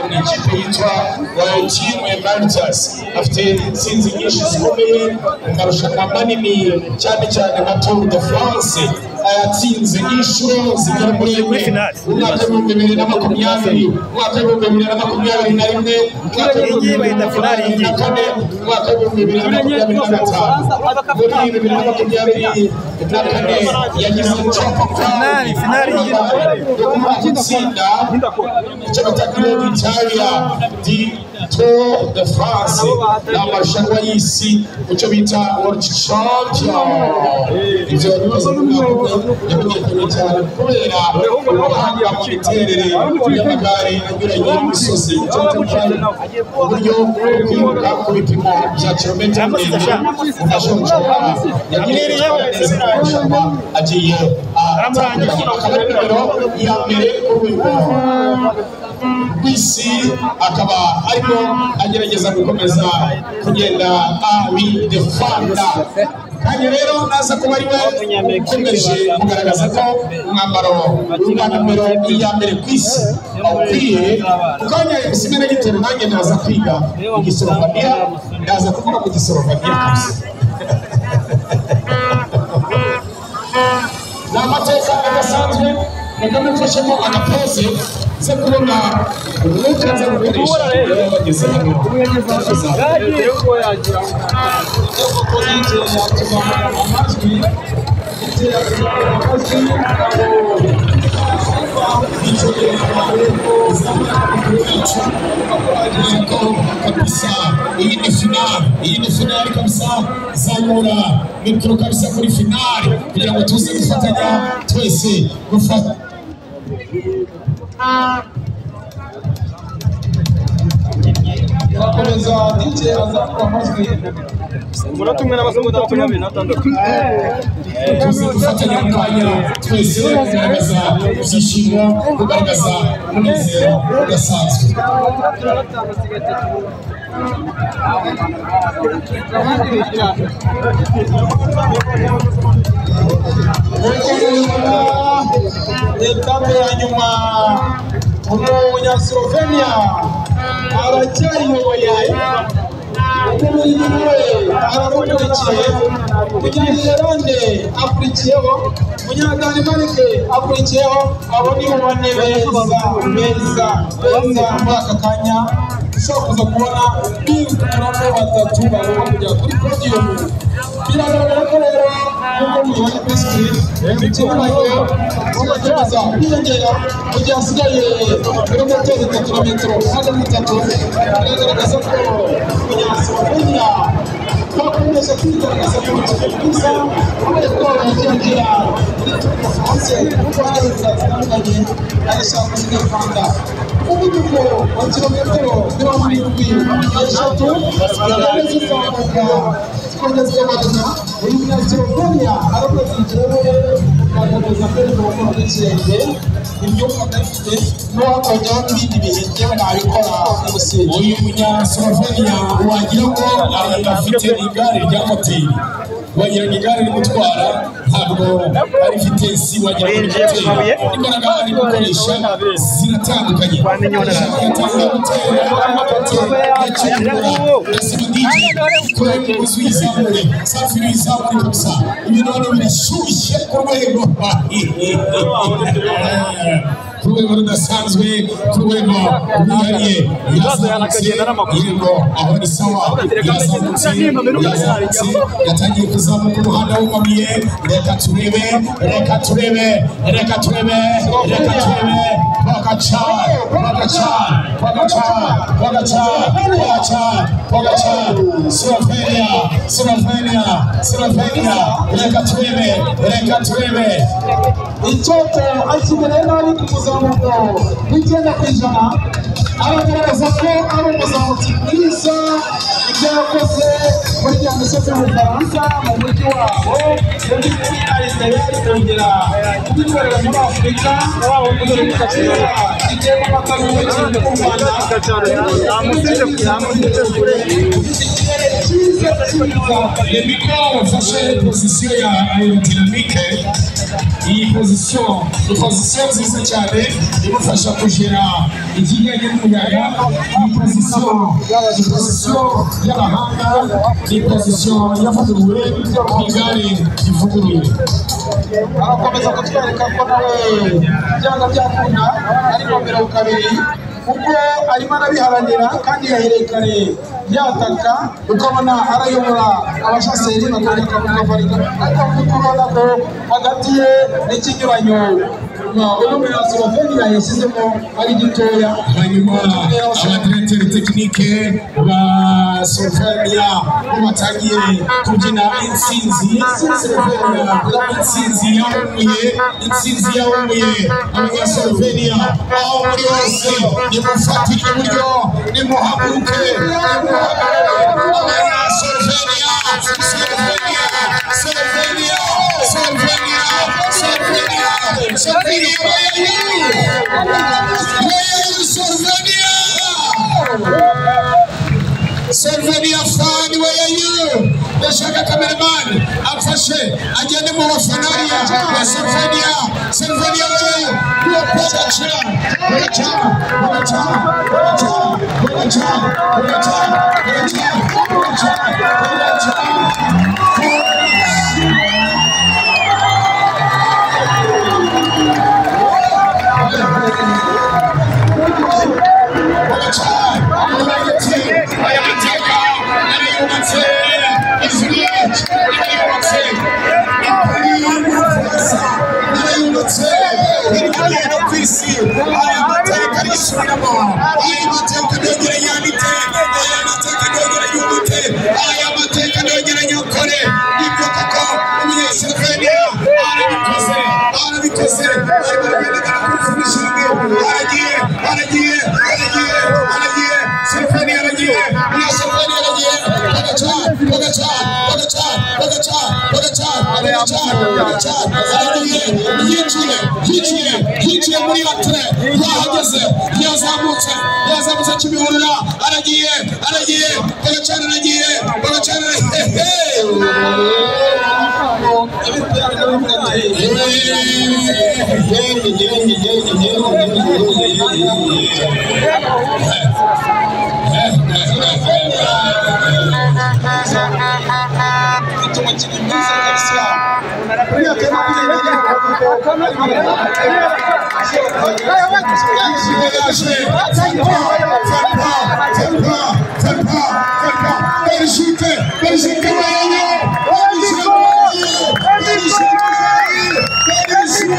mu ikipe yitwa Royal Team Emeritus. Afite intsinzi nyinshi zikomeye mu marushanwa manini, cyane cyane nka Tour de France, yatsinze inshuro zigera muri enye: umwaka w'2020, umwaka w'2021, umwaka w'2024, umwaka w'2025. Muri 2024 yagize Triple Crown yo kuba gutsinda icyo bita Giro d'Italia, di Tour de France, ni amarushanwa y'isi mu cyo bita World Champion. Ibyo yabikoze mu mwaka umwe. Yamenyekanye cyane kubera ubuhanga mu miterere y'amagare anyuranye y'imisozi, icyo bita uburyo bwo kwiruka ku bipimo bya kilometero ndende mu majonjora. Yagiye yitwara neza mu marushanwa agiye atandukanye, akaba ari nimero ya mbere ku rwego rw'isi, akaba arimo agerageza gukomeza kugenda abidefanda. Kandi rero naza kuba ari we ukomeje kugaragaza ko umwambaro wa nimero ya mbere ku isi awukwiye. Ku kanya simena gitero, nanjye ndaza kwiga igisorovaniya, ndaza kuvuga ku gisorovaniya kabisa. Ni amateka adasanzwe. Reka mufashemo agapoze nze kubona umwuka nza gukoresha iyo bageze hano. Kabisa, iyi ni finale, iyi ni finale kabisa. Zamura mikoro kabisa kuri finale kugira ngo tuze gufatanya twese gufata. Turakomeza, DJ azamura amajwi. Umunota umwe n'amasegonda 26. Tuze gufatanya mu kanya twese kugaragaza ibyishimo, kugaragaza umunezero udasanzwe. Nk'uko mubibona, etape ya nyuma, umunyaslovenia aracyayiyoboye, umubiligi we aramukurikiye, umunyaniyerande akurikiyeho, umunyadanimarike akurikiyeho. Abo ni bo bane beza beza beza muri aka kanya. Ushobora kuza kubona bikuramo batatu bagomba kujya kuri podium. Biragaragara ko rero, nk'uko mubibona kuri screen, ikinyuranyo kigakomeza kwiyongera mu gihe hasigaye ibirometero 3 na metero 300. Biragaragaza ko umunyaslovenia bakomeje kwigaragaza mu mukino mwiza, kubera ko yagiye agera muri Tour de France kuko hageze zitandukanye arashaka kuzidefanda. Umuvuduko wa kilometero 73 zigenda zizamuka, zikongera zikamanuka. Uyu munyaslovenia aravuga ati: "Jyewe nakomeza kwereka abakora n'ikirenge imyuka ndayifite, n'uwakongeraho n'ibindi bihe, njyewe nabikora n'ubusinzi." Uyu munyaslovenia wagira ngo afite igare rya moteri, wagira ngo igare riri gutwara ntabwo ari vitesse, wagira ngo ni moteri. Imbaraga ari gukoresha ziratandukanye. Yatangiye gutera agatera, ndasaba DJ kora umugozi uyizamure, safi, uyizamure kabisa. Ibintu hano birashyushye ku rwego rudasanzwe, ku rwego rwihariye. Yazamutse, yego, aho ni sawa. Yazamutse, yazamutse, yatangiye kuzamuka umuhanda w'amabuye. Reka turebe, reka turebe, reka turebe, reka turebe. Pogacar, Pogacar, Pogacar, Pogacar, Pogacar, Pogacar! Slovenia, Slovenia, Slovenia! Reka turebe, reka turebe. Icyoto akimereye nabi ku muzamuko w'9%. Aragaragaza ko ari umuzamutsi mwiza. Ibyo yakoze muri ya misozi mu Bufaransa, mu mujyi wabo, muri ari kongera kubikorera muri Afurika kigiyemo amata n'ubuki mu Rwanda. Ikirere cyiza. cyiza cyiza. Lemiko wafashe position ya aérodynamique. Iyi position ni position nziza cyane imufasha kugera ikijyanye n'umuyaga. Iyi position ni position y'abahanga, ni position yavuguruwe ku igare rivuguruye. Arakomeza kutwereka ko nawe byanga byakunda ari nomero 2, kuko arimo arabiharanira kandi yahereye kare yataka, ukabona arayobora abashaseri bakongera bakamukavarika, ariko kubona ko hagati ye n'ikinyuranyo uno Munya-Slovenia yashyizemo ari gitoya. Hanyuma abadirecteur technique ba Slovenia bo batangiye kubyina intsinzi. Slovenia, intsinzi yahumuye, intsinzi yahumuye. Abanya-Slovenia aho muri hose, nimufatire iburyo, nimuhaguruke, nimuhagarare. Abanya-Slovenia, Slovenia, Slovenia, Slovenia, Slovenia, Slovenia, where are you? Where are you, Slovenia? Slovenia fan, where are you? Ndashaka cameraman amfashe agende mu bafana hariya ya Slovenia. Slovenia, where are you? Pogacar, Pogacar, Pogacar, Pogacar, Pogacar, Pogacar, Pogacar, Pogacar, Pogacar. Pogacar, aya mateka arayubatse, Juliet arayubatse, Bufaransa arayubatse, hirya no hino ku isi. Aya mateka arisubiramo, aya mateka ntiyongere yandike, aya mateka ntiyongere yubake, aya mateka ntiyongere nyakore. Nibyo koko Umunya-Slovenia arabikoze, arabikoze. Arimo aragenda kuri finishing, aragiye, aragiye, aragiye, aragiye. Slovenia aragiye, Umunya-Slovenia aragiye. Pogacar, Pogacar, Pogacar, Pogacar, Pogacar, Pogacar, Pogacar aragiye, yinjiye, yinjiye, yinjiye muri entrée, yahageze, yazamutse, yazamutse Kimihurura, aragiye, aragiye, Pogacar aragiye, Pogacar aragiye. Ufite umukinnyi mwiza kabisa ku myaka ya 20. Belgique, Belgique, Belgique, Belgique.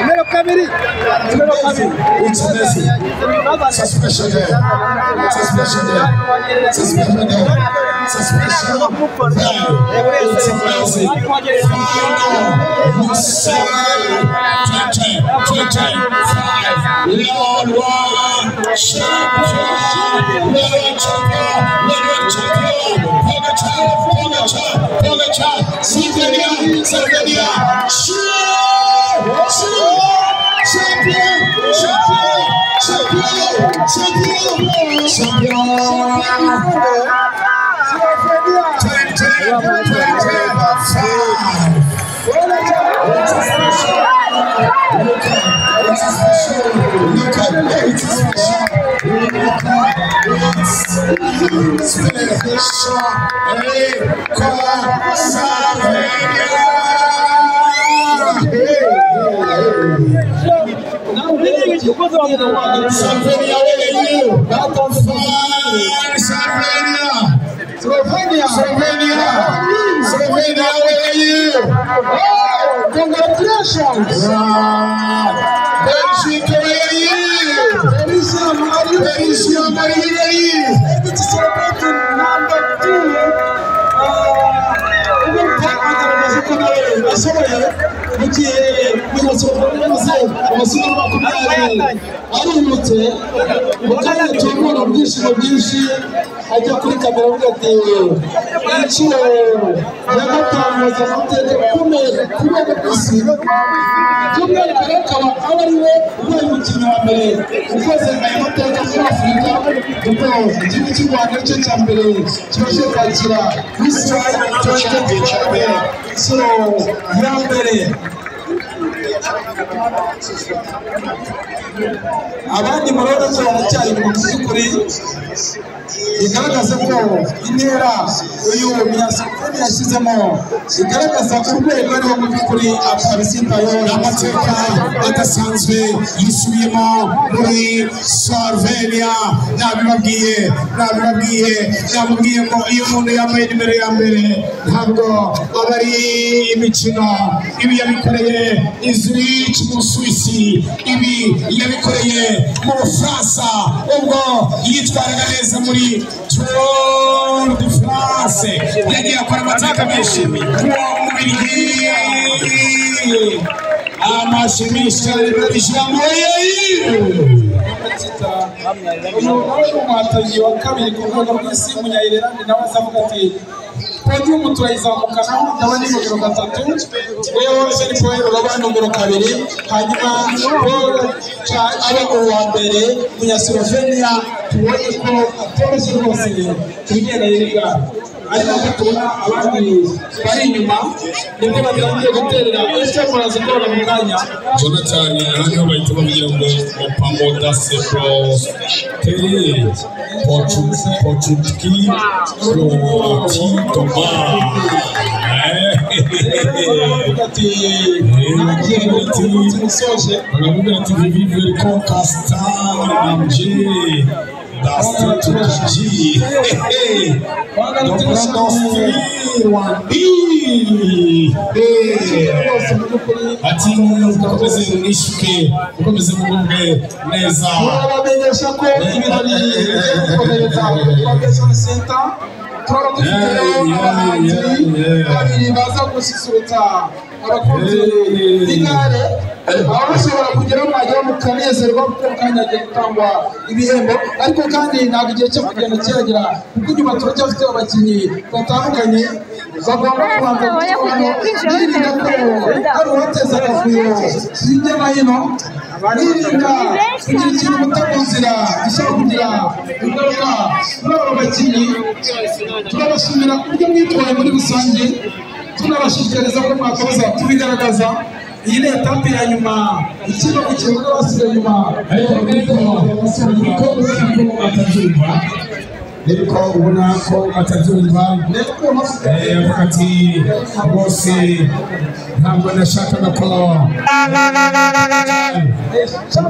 Numero 2, numero 2. It's amazing. It's a special day. It's a special day. It's a special day. It's a special day. It's amazing. Final Lusail 2025. Lord one champion. Lord champion. Lord champion. Pogacar, Pogacar, Pogacar. Slovenia, Slovenia. Champion, champion, champion, champion, champion. 2025. It's a special. It's a special. Look at it's a special. It's special. Hey, Slovenia, where are you? Slovenia, Slovenia, Slovenia, Slovenia, where are you? Oh, congratulations! Belgique, where are you? Belgium, are you Belgium, are you ready? Ready to celebrate number 2? Even agaragaza ko nawe ashoboye mu gihe Munya-Slovenia amasiganwa 20 arumutse mu kanya, turabona byishimo byinshi, ajya kuri kamera avuga ati inshuro ya 5 maze amateka akomeye ku rwego rw'isi. By'umwihariko rero akaba aba ari we ubaye umukinnyi wa mbere ukoze aya mateka muri Afurika, kuko igihugu cy'u Rwanda aricyo cya mbere kibashe kwakira UCI 2025 inshuro ya mbere. Abandi murabona ko baracyari inyuma mu by'ukuri, bigaragaza ko intera uyu Munyaslovenia yashyizemo igaragaza urwego ariho mu by'ukuri atabisitayeho. Amateka adasanzwe yisubiyemo muri Slovenia. Nabibabwiye, nabibabwiye, nababwiye ngo iyo umuntu yambaye nimero ya mbere ntabwo aba ari imikino. Ibi yabikoreye i Zurich mu Busuwisi, ibi yabikoreye mu Bufaransa ubwo yitwaraga neza muri Tour de France, yagiye akora amateka menshi uwo Mubirigi. Amashyi menshi cyane muri ijambo. Uyu nawe ni umuhatanyi wa kabiri ku rwego rw'isi, Umunya-Ireland, nawe azavuga ati podium turayizamukanaho, ndaba ni nomero 3, wewe Jean Paul uraba nomero 2, hanyuma Paul aba uwa mbere. Umunya-Slovenia tubonye ko atoroshye rwose ku bigendanye n'igare, ariko ko tubona abandi bari inyuma nibwo batangiye guterera. Ese muraza kubona mu kanya Jonathan, aha niho bahita bavugira ngo Opamoda Sepro Tere Pochutki Proti Toma. Baravuga ati nanjye umunsi musoje. Baravuga ati vive Concasta Namje Dasti Tukaji Rwose mu by'ukuri ati mukomeze mwishyuke, mukomeze mugubwe neza. Turabamenyesha ko ibirori bigiye gukomereza kuri Convention Center. Turaba dufiteyo abahanzi babiri baza gususurutsa abakunzi b'igare, aho bashobora kugeraho mwagera mukanezerwa, kuko mu kanya hagiye gutangwa ibihembo. Ariko kandi ntabwo igihe cyo kugenda kiragera, kuko inyuma turacyafite abakinnyi batandukanye bagomba kubanza gutwara, birinda ko hari uwateza akavuyo hirya no hino, birinda kugira ikintu muta mu nzira gishobora kugira ingaruka kuri abo bakinnyi. Turabashimira uburyo mwitwaye muri rusange, tunabashishikariza ko mwakomeza kubigaragaza. Iyi ni etape ya nyuma ikino ku kibuga basigaye inyuma. Ariko niko ubona ko atabyumva, niko ubona ko atabyumva. Avuga ati rwose ntabwo nashakaga ko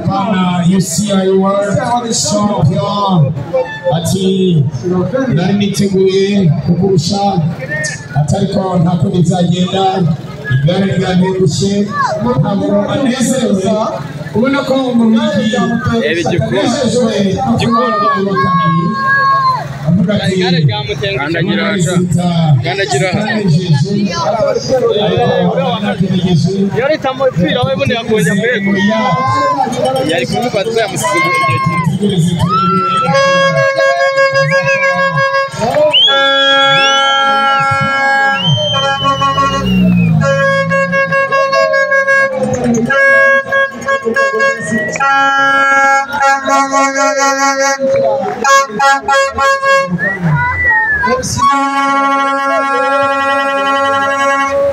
Pana UCI World Champion, ati nari niteguye kukurusha, ati ariko nta kundi bizagenda, igare ryantengushye. Ntabwo anezerewe, ubona ko Umubirigi atanejejwe no kuba yabaye uwa kabiri. Avuga ati Kandagira aha. Kandagira aha. Iyo Iyo ritamupfira we bundi yakongera kuregura. Yari kumufata ko yamusize igihe kinini. Tegereze turebe.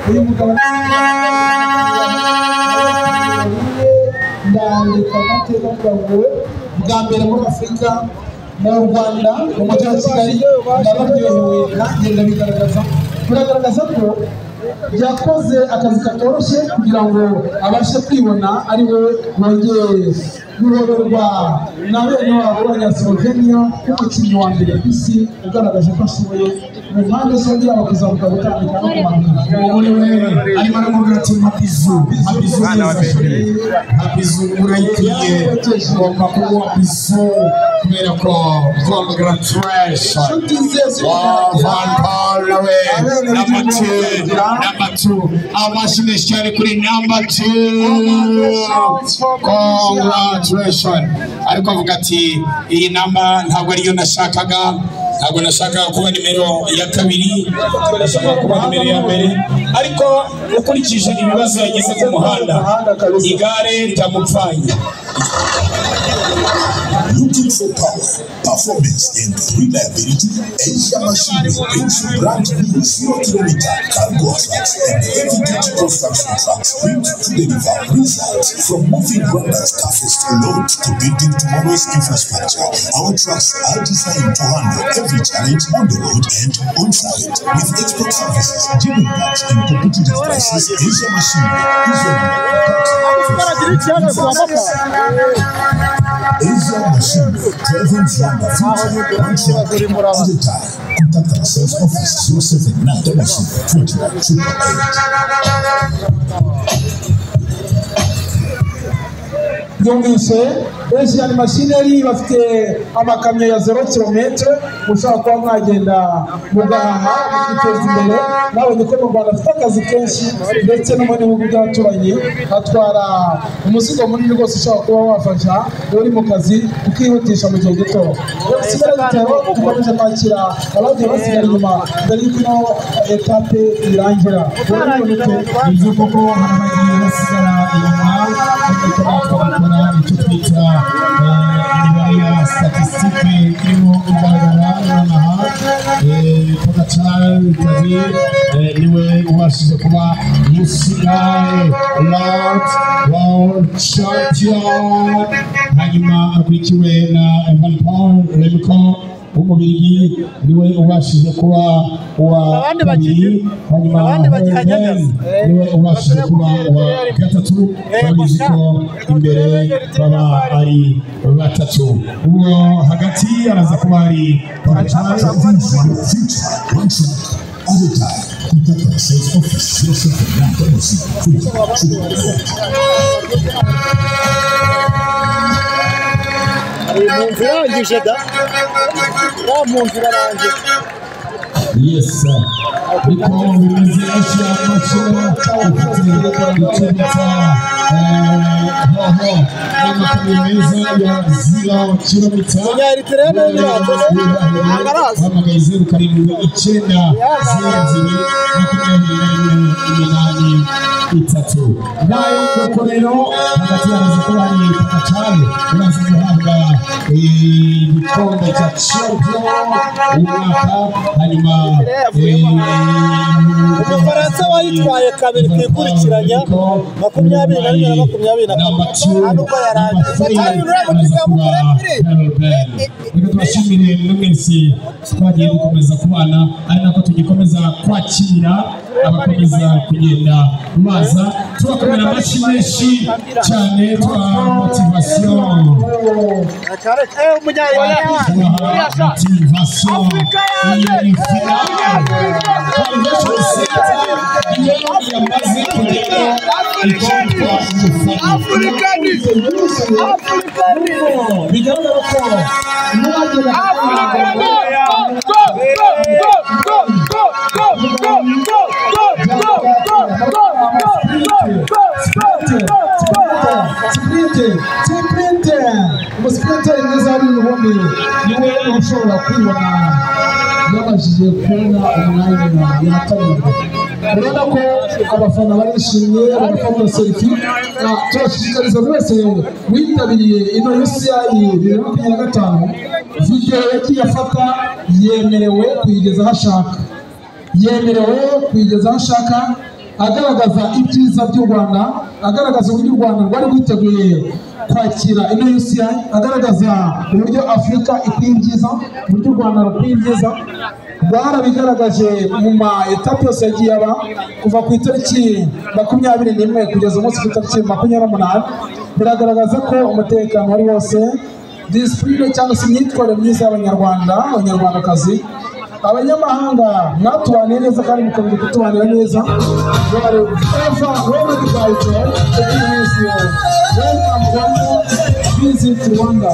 Uyu mugabo ndandika amateka avuga ngo bwa mbere muri Afurika, mu Rwanda, mu mujyi wa Kigali, ndabaryohewe nanjye ndabigaragaza. Biragaragaza ko yakoze akazi katoroshye kugira ngo abashe kwibona ari we wongeye guhoberwa na bene wabo b'Abanyaslovenia nk'umukinnyi wa mbere ku isi ugaragaje ko ashoboye mu mpande zombi, yaba kuzamuka, gutambika no kumanuka. Umugore we arimo aramubwira ati mabizu, mabizu neza chérie, mabizu urayikwiye, ugomba kunywa bizu kubera ko congratulation. Inshuti ze ziri Wow, Van Paul nawe number 2, number 2, amashyi menshi cyane kuri number 2, congratulation. Ariko avuga ati iyi namba ntabwo ariyo nashakaga. Ntabwo nashakaga kuba nimero ya kabiri, nashakaga kuba nimero ya mbere, ariko ukurikije ibibazo yagize ku muhanda, igare ryamupfanye. Looking for power, performance, and reliability? Asia Machinery brings you brand new 0-kilometer cargo trucks and heavy-duty construction trucks built to deliver results. From moving Rwanda's toughest load to building tomorrow's infrastructure, our trucks are designed to handle every challenge on the road and on site. With expert services, genuine parts, and competitive prices, Asia Machinery is your number one partner for success. Asia Machinery, driving Rwanda future, one truck at a time. Contact our sales office 079 00 21 888. Byumvise Asian Machinery bafite amakamyo ya 0 km, ushobora kuba mwagenda mugahaha mukiteza imbere. Nabonye ko mu Rwanda afite akazi kenshi ndetse no mu bihugu by'abaturanyi, atwara umuzigo munini rwose ushobora kuba wafasha uri mu kazi ukihutisha mu gihe gito. Sigara bitaro dukomeje kwakira abagiye basigara inyuma mbere y'uko ino etape irangira. Nibyo koko hari abagiye basigara inyuma, ariko natwe bakora icyo twita imibare ya statisitike irimo igaragara nonaha. Pogacar Tadej niwe ubashije kuba UCI World Champion, hanyuma akurikiwe na Evan Paul Remco w'Umubirigi, niwe ubashije kuba uwa kabiri, hanyuma niwe ubashije kuba uwa gatatu. Urabizi ko imbere baba ari batatu, ubwo hagati araza kuba ari Pogacar. Future, one truck at a time. Contact our sales office 079 00 21 888. Mu nzu irangije da, wa mu nzu irarangije. Yes, niko bimeze. Asia Machine ifite icyo bita hoho n'amakamyo meza ya 0 kilometer. Bahamagaye 0 7 9 0 0 21 8 3. Ngayo koko rero hagati haraza kuba hari Pogacar uraza guhabwa igikombe cya champion w'umwaka, hanyuma Umufaransa wayitwaye kabiri ku ikurikiranya 21 na 22, nta nubwo yarangiye. Reka tubashimire mwe mwese twagiye dukomeza kubana, ari nako tugikomeza kwakira abakomeza kugenda baza, tubakomera amashyi menshi cyane, tubaha motivation, tubaha motivation. Iyi finale iyo yamaze kugera ikitwa umufana, bigaragara ko n'uwagera umusipurinteri mwiza w'ibihumbi niwe ushobora kwibona yabashije kubona umwanya yahataniraga. Urabona ko abafana barishimye, barafata selfie. Turashishikariza buri wese witabiriye ino UCI 2025, video yagiye afata yemerewe kuyigeza aho ashaka, yemerewe kuyigeza aho ashaka, agaragaza ibyiza by'u Rwanda, agaragaza uburyo u Rwanda rwari rwiteguye kwakira ino UCI, agaragaza uburyo Afurika ikwiye ibyiza, uburyo u Rwanda rukwiye ibyiza. Rwarabigaragaje mu ma etape yose yagiye aba kuva ku itariki 21 kugeza umunsi ku itariki 28, biragaragaza ko umutekano wari wose, disipurine cyangwa se imyitwarire myiza y'Abanyarwanda, Abanyarwandakazi, abanyamahanga mwatubaniye neza kandi mukomeje kutubanira neza. Visit Rwanda.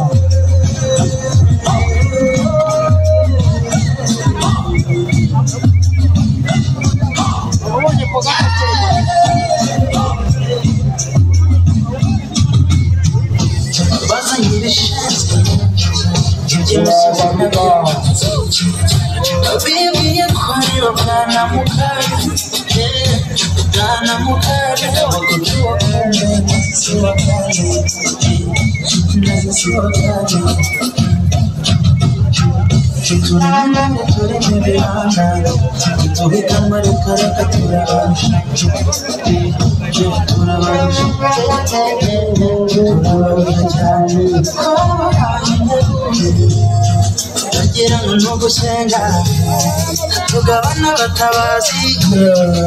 Tugabana batabazi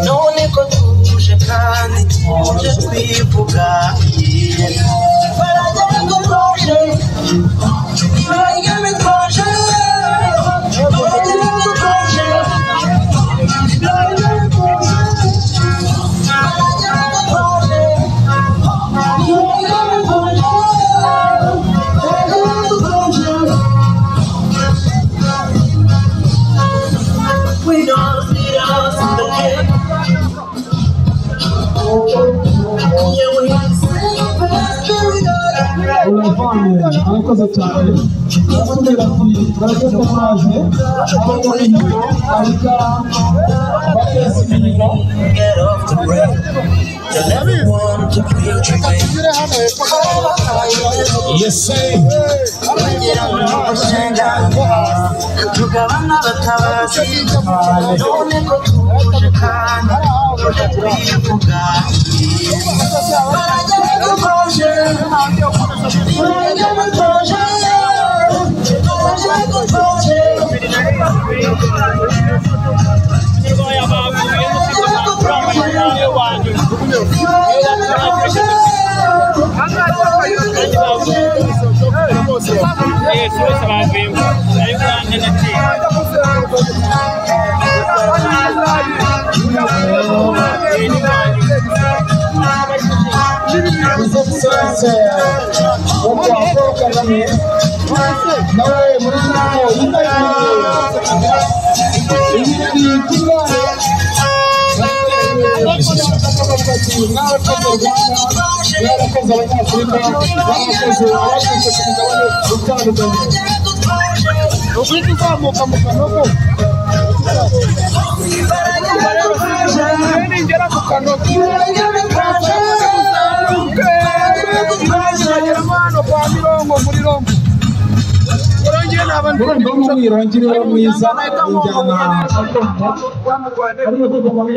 none ko tuje kandi tuje twivuga Arakoze cyane aratubwira ati turajya twaje abanyamihigo arika bateza imihigo. Tugabana batabazi none ko tuje kandi tuje twivuga His Excellency Nyakubahwa Paul Kagame nawe muri nawe yitabiriye ibirori by'ingare mwarakoze Rwanda, mwarakoze Abanyafurika, mwarakoze abaturutse ku migabane itandukanye. Uguhita uzamuka mu kanogo ningera mu kanogo urumva umwirongi rero mwiza injyana ariyo tugomba